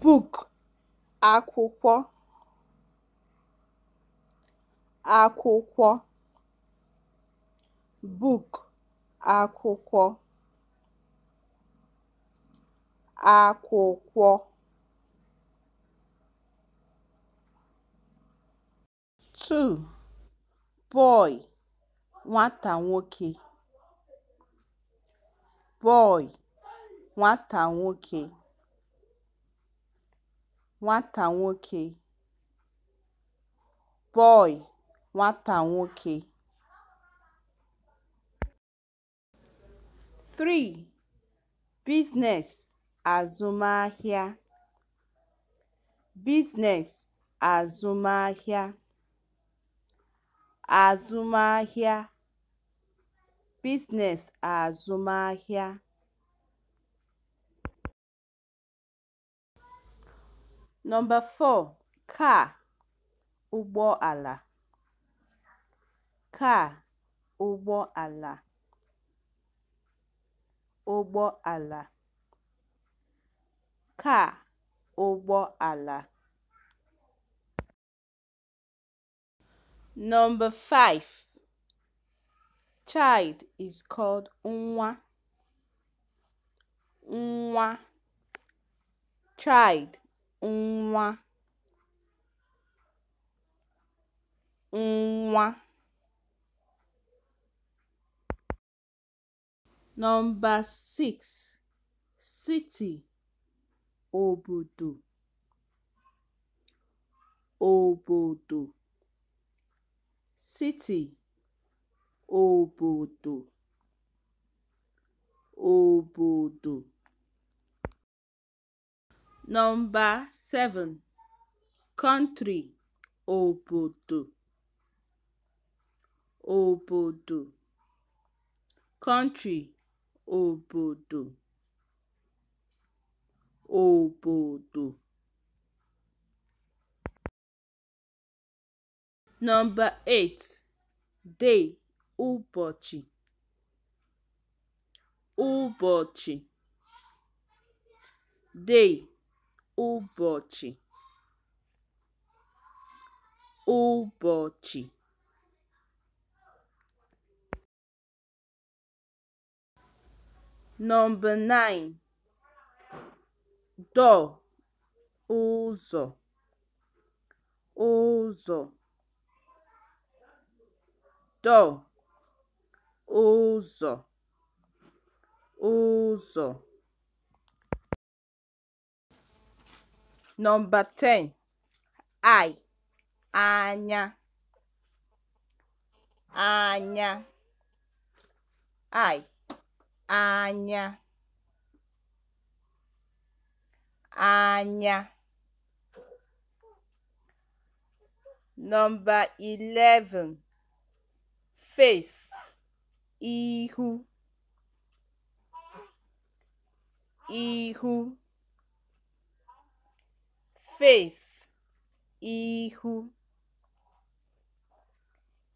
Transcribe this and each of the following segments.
Book, akwụkwọ. Akwụkwọ. Book, akwụkwọ. Akwụkwọ. 2. Boy, nwata nwoke. Boy, nwata nwoke. Nwata nwoke. Boy, nwata nwoke. 3. Business, azụmahịa. Business, azụmahịa. Azụmahịa. Business, azụmahịa. Number 4. Car, ụgbọala. Car, ụgbọala. Ụgbọala. Car, ụgbọala. Number 5. Child is called nwa. Nwa. Child, nwa. Nwa. Number 6. City, obodo. Obodo. City, obodo. Obodo. Number 7. Country, obodo. Obodo. Country, obodo. Obodo. Number 8. Day, ụbọchị. Ụbọchị. Day, ụbọchị. Ụbọchị. Number 9. Door, ụzọ. Ụzọ. Door, ụzọ. Ụzọ. Number 10. Eye, anya. Anya. Eye, anya. Anya. Number 11. Face, ihu. Ihu. Face, ihu.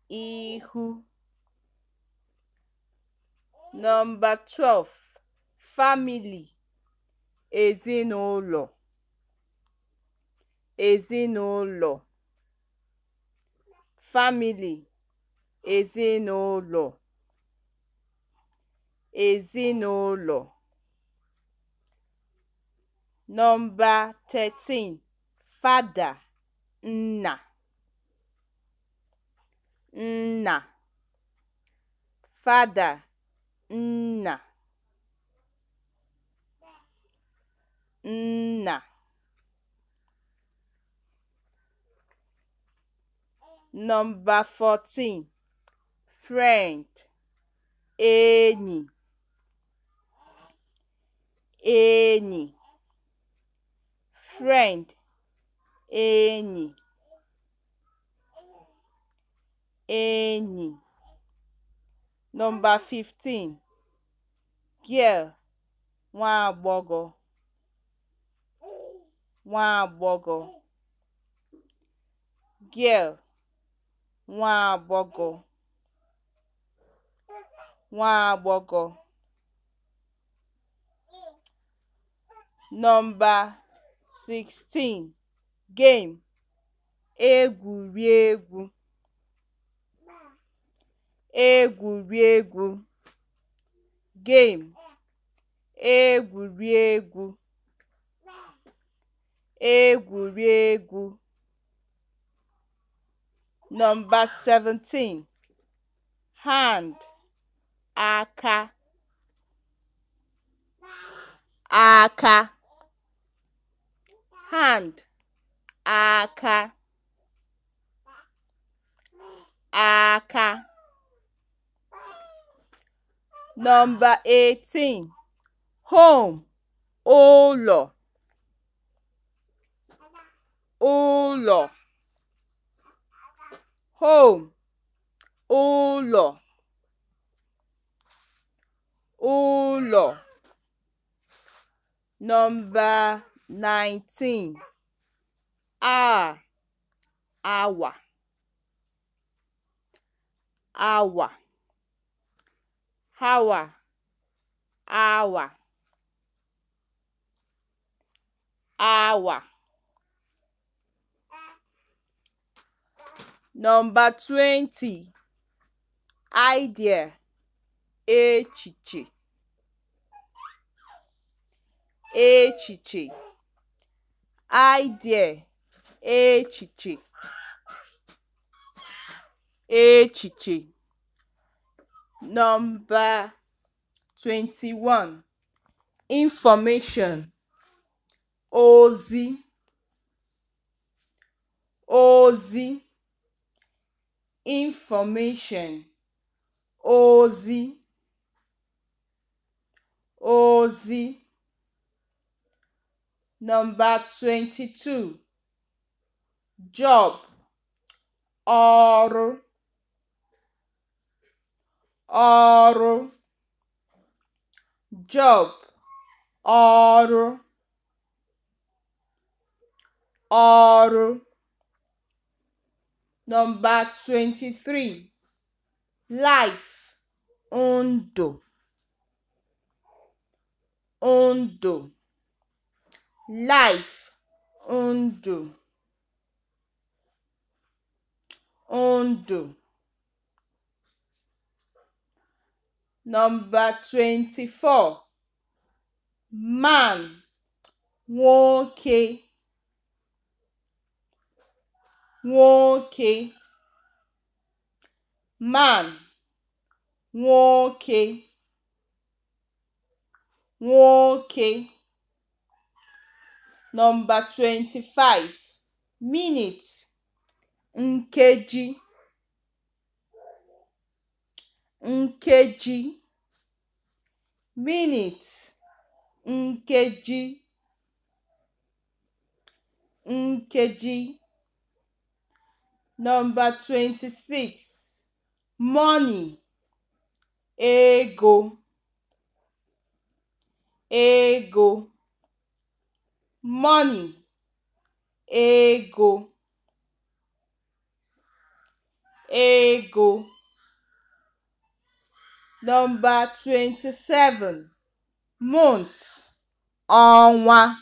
Ihu. Number 12. Family, ezinụlọ. Ezinụlọ. Family, ezinụlọ. Ezinụlọ. Number 13. Father, nna. Nna. Father, nna. Nna. Number 14. Friend, enyi. Enyi. Friend, enyi. Enyi. Number 15. Girl, nwa agbọghọ. Nwa agbọghọ. Girl, nwa agbọghọ. Nwa agbọghọ. Number 16. Game, egwuregwu. Egwuregwu. Game, egwuregwu. Egwuregwu. Number 17. Hand, aka. Aka. Hand, aka. Aka. Number 18. Home, ụlọ. Ụlọ. Home, ụlọ. Ụlọ. Number 19. Hour, awa. Awa. Hour, awa. Awa. Number 20. Idea, echiche. Echiche. Idea, echiche. Echiche. Number 21. Information, ozi. Ozi. Information, ozi. Ozi. Number 22. Job, ọrụ. Ọrụ. Job, ọrụ. Ọrụ. Number 23. Life, ndụ. Ndụ. Life, ndụ. Ndụ. Number 24. Man, nwoke. Nwoke. Man, nwoke. Nwoke. Number 25. Minute, nkeji. Nkeji. Minute, nkeji. Nkeji. Number 26. Money, ego. Ego. Money, ego. Ego. Number 27. Month, ọnwa.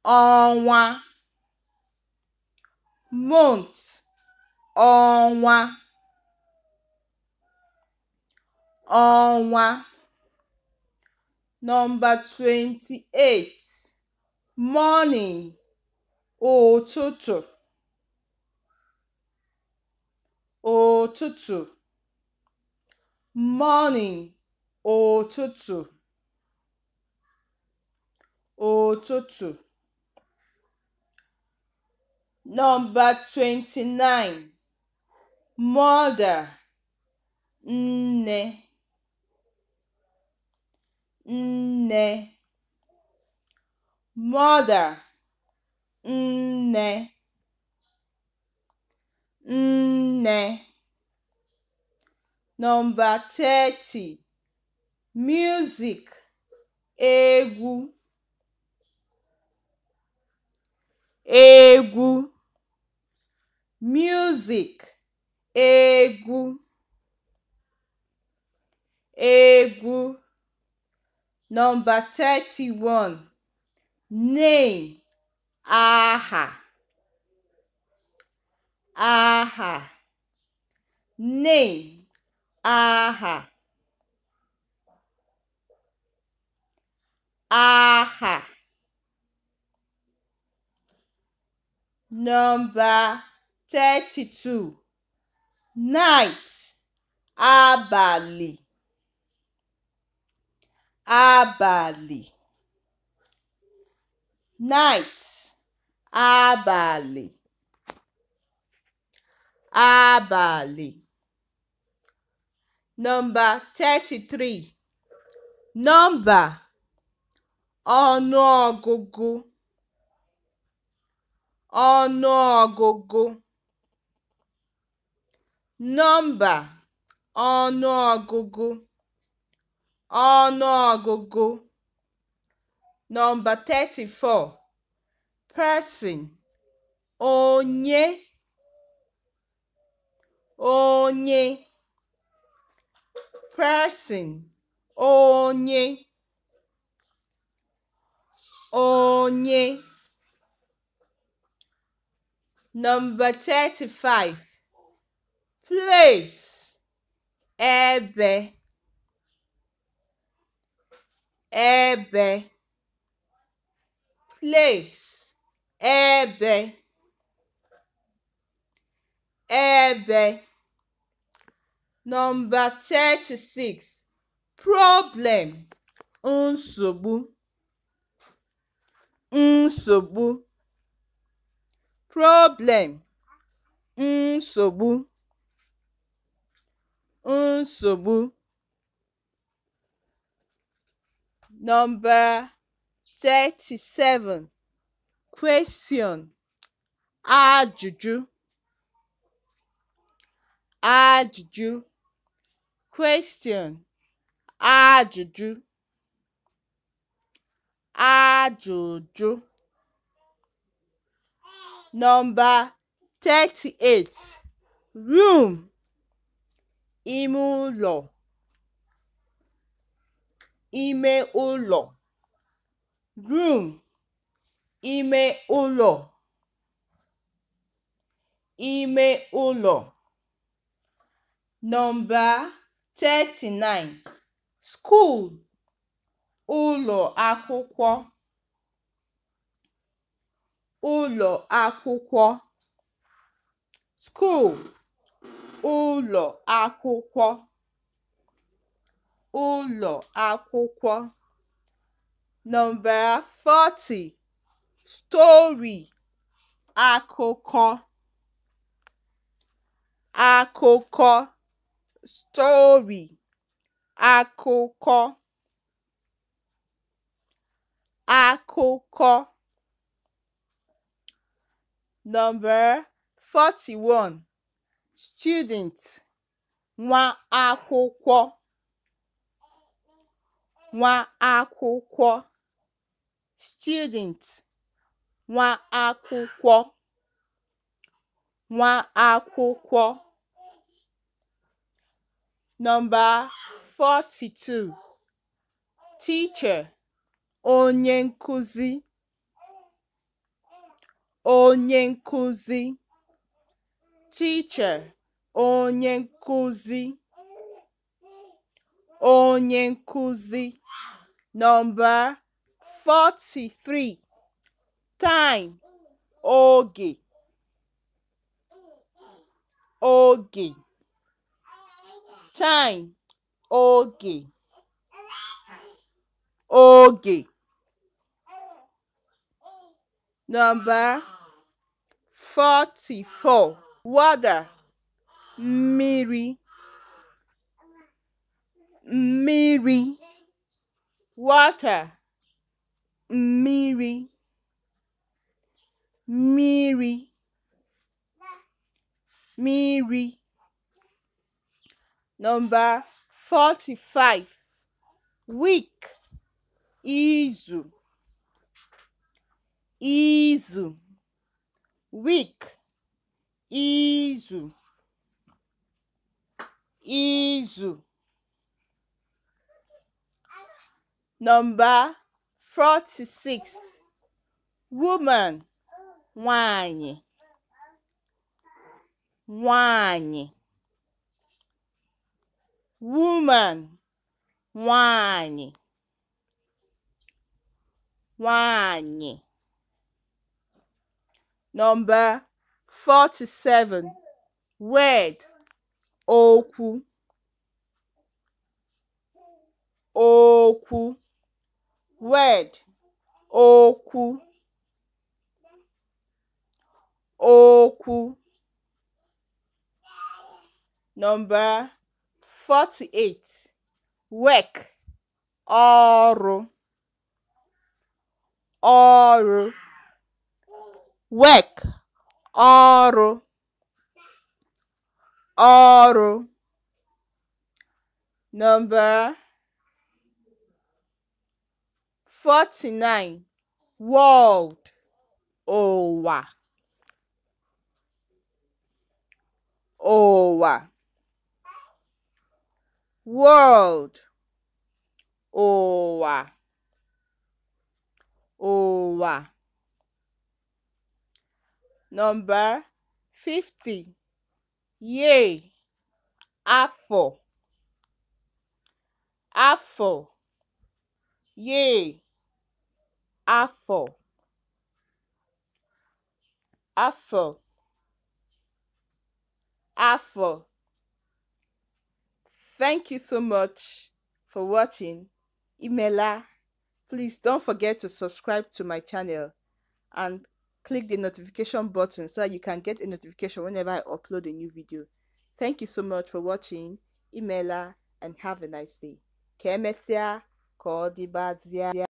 Ọnwa. Month, ọnwa. Ọnwa. Number 28. Morning, ụtụtụ. Ụtụtụ. Morning, ụtụtụ. Ụtụtụ. Number 29. Mother, nne. Nne. Mother, nne. Nne. Number 30. Music, egwu. Egwu. Music, egwu. Egwu. Number 31. Name, aha, aha. Name, aha, aha. Number 32. Night, abalị, abalị. Night, abalị, abalị. Number 33. Number, ọnụọgụgụ, ọnụọgụgụ. Number, ọnụọgụgụ, ọnụọgụgụ. Number 34. Person, onye, onye. Person, onye, onye. Number 35. Place, ebe, ebe. Place, ebe, ebe. Number 36. Problem, nsogbu, nsogbu. Problem, nsogbu, nsogbu. Number 37. Question, ajụjụ, ajụjụ. Question, ajụjụ, ajụjụ. Number 38. Room, ime ụlọ, ime ụlọ. Room, ime ụlọ, ime ụlọ. Number 39. School, ụlọ akwụkwọ, ụlọ akwụkwọ. School, ụlọ akwụkwọ, ụlọ akwụkwọ. Number 40. Story, akụkọ, akụkọ. Story, akụkọ, akụkọ. Number 41. Student, nwa akwụkwọ, nwa akwụkwọ. Student, nwa akwụkwọ, nwa akwụkwọ. Number 42. Teacher, onye nkuzi, onye nkuzi. Teacher, onye nkuzi, onye nkuzi. Number 43. Time, oge, oge. Time, oge, oge. Number 44. Water, mmiri, mmiri. Water, mmiri, mmiri, mmiri. Number 45. Week, izu, izu. Week, izu, izu. Number 46. Woman, nwanyị, nwanyị. Woman, nwanyị, nwanyị. Number 47. Word, okwu, okwu. Word, okwu, okwu. Number 48. Work, ọrụ, ọrụ. Work, ọrụ, ọrụ. Number 49. World, ụwa, ụwa. World, ụwa, ụwa. Number 50. Year, afọ, afọ. Year, afọ, afọ, afọ. Thank you so much for watching. Imela. Please don't forget to subscribe to my channel and click the notification button so that you can get a notification whenever I upload a new video. Thank you so much for watching. Imela, and have a nice day. Ka emesịa, ka ọ dịbazịa.